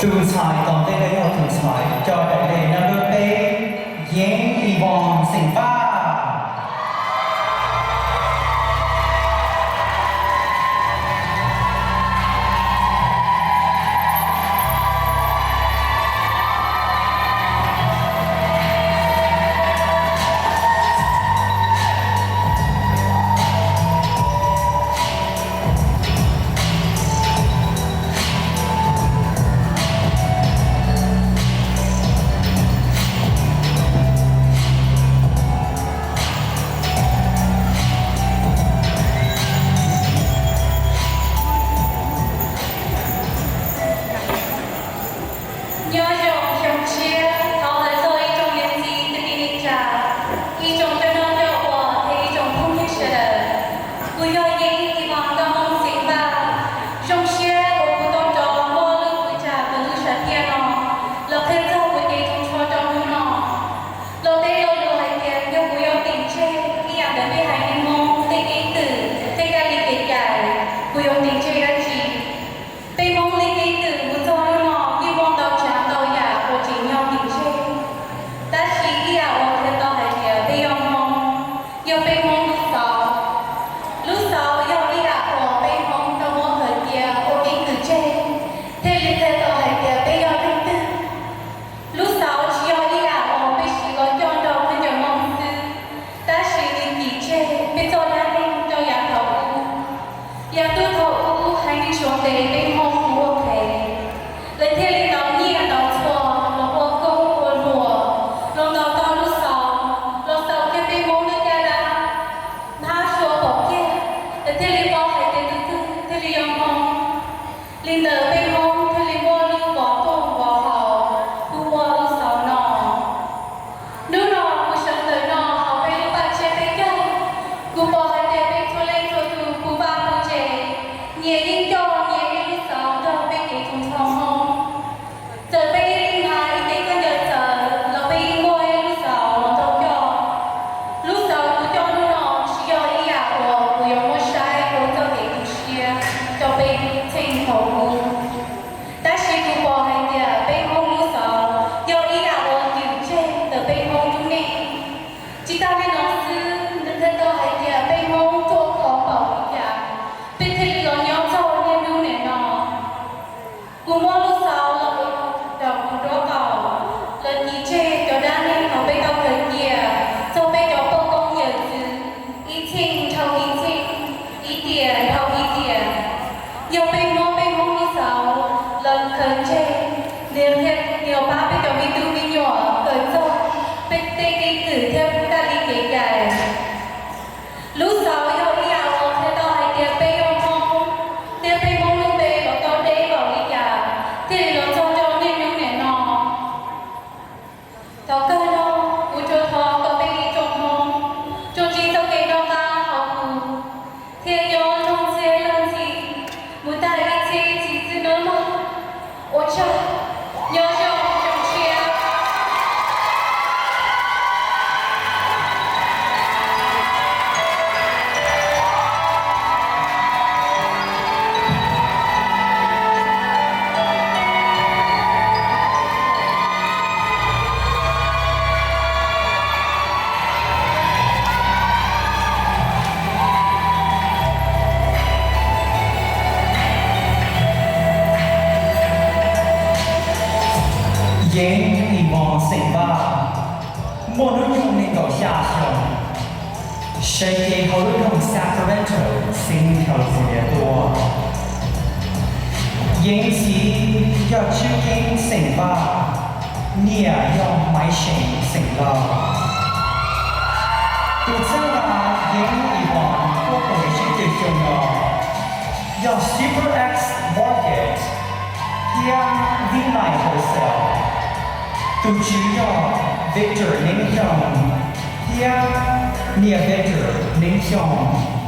Tus ntxhais tom ntej no yog tus ntxhais coj daim lej nab npawb peb, Yeev Yvonne xeem Vaj. Nyob zoo xyoo tshiab, thov hais txog ib tsoom niam txiv kwv tij neej tsa, ib tsoom coj noj coj ua thiab ib tsoom phooj ywg sawv daws. Kuv yog Yeev Yvonne Nkauj Hmoob xeem Vaj. Zoo siab uas kuv tau rov muaj lub hwv tsam kawg lub sam thiaj no los qhia txog kuv cev tus tsho rau hnub no. Los teb lo lus hais tias yog kuv yuav tim tseg ib yam ntawm peb haiv neeg Hmoob tej keeb kwm tej kab li kev cai, kuv yuav tim tseg dab tsi? Peb Hmoob li keeb kwm mus txog hnub no yeej muaj ntau tsav ntau yam uas tseem yog tim tseg, tab sis ib yam uas qhia tau hais tias peb yog Hmoob, yog peb Hmoob lub xauv. Lub xauv yog ib yam uas peb Hmoob tau muab khaws cia ua keeb kwm tseg, thiaj li qhia tau hais tias peb yog leej twg. Lub xauv tsis yog ib yam uas peb siv los coj nrog peb cov Hmoob xwb, tab sis nws tim tseg peb txoj dab neeg rau yav thaum ub. Yav thaum ub haiv neeg Suav ntes peb Hmoob mus ua phem, lawv thiaj li ntaus nyiaj ntaus txhuas los ua koob ua hluas los ntaus tau lub xauv, los xaus kiag peb Hmoob lub caj dab, hnab sua pom kiag, lawv thiaj li paub hais tias tus twg thiaj li yog Hmoob. Li ntawd peb Hmoob thiaj li muaj lub vos tooj vos haus hu ua lub xauv no. Hnub no kuv sawv ntawm no hauv peb lub paj tsiab peb caug, kuv pom hais tias peb txhua leej txhua tus puv vaj puv tsev, nyias yeej coj nyias ib lub xauv nrog peb cev tus tsho Hmoob. Txawm peb ib leeg hnav ib cev khaub ncaws txawv los peb yeej muaj ib lub xauv los tau coj. Lub xauv kuv coj hnub no tsis yog ib yam uas kuv yuav muab saib ua txoj kev tu siab rau peb txheej thaum ub, tab sis kuv pom hais tias peb Hmoob lub xauv yog ib yam uas twm tseg ntawm peb Hmoob lub neej. Tsis tag li no xwb, nws qhia tau hais tias peb Hmoob ruaj khov npaum li cas, peb thiaj li los nyob txog niaj hnub nim no. Kuv muab lub xauv los rau kuv nraub qaum, lawv tim tseg cov dab neeg uas peb tau khaws cia txog peb cov poj koob yawm txwv, ib txheej dhau ib txheej, ib tiam dhau ib tiam. Yog peb muab peb Hmoob lub xauv los khaws tseg, nws thiaj li pab peb cov me tub me nyuam kawm txog peb tej keeb kwm thiab kab li kev cai. Lub xauv yog ib yam uas qhia tau hais tias peb yog Hmoob, thiab peb Hmoob lub npe los tau deb npaum li cas thiaj li los txog rau niaj hnub nim no. Thaum kawg no, kuv tsuas thov kom peb ib tsoom Hmoob tsuas ntsib txoj kev noj qab haus huv, thiab nyob nrog txhiab leej txiv mus tag ib txhiab ib txhis xwb nawb mog. Ua tsaug, nyob zoo xyoo tshiab. Yeev Yvonne xeem Vaj, muaj hnub nyoog nees nkaum xya xyoo, sai cev hauv lub nroog Sacramento, xeev California tuaj. Yeev txiv yog Tswb Yeeb xeem Vaj, niam yog Maiv Seem xeem Lauj. Tus txheeb uas Yeev Yvonne tuaj pom sib tw xyoo no yog Super X Market thiab Vinai Wholesale. Tus tswv yog Victor Neeb Xyooj thiab niam Victor Neeb Xyooj.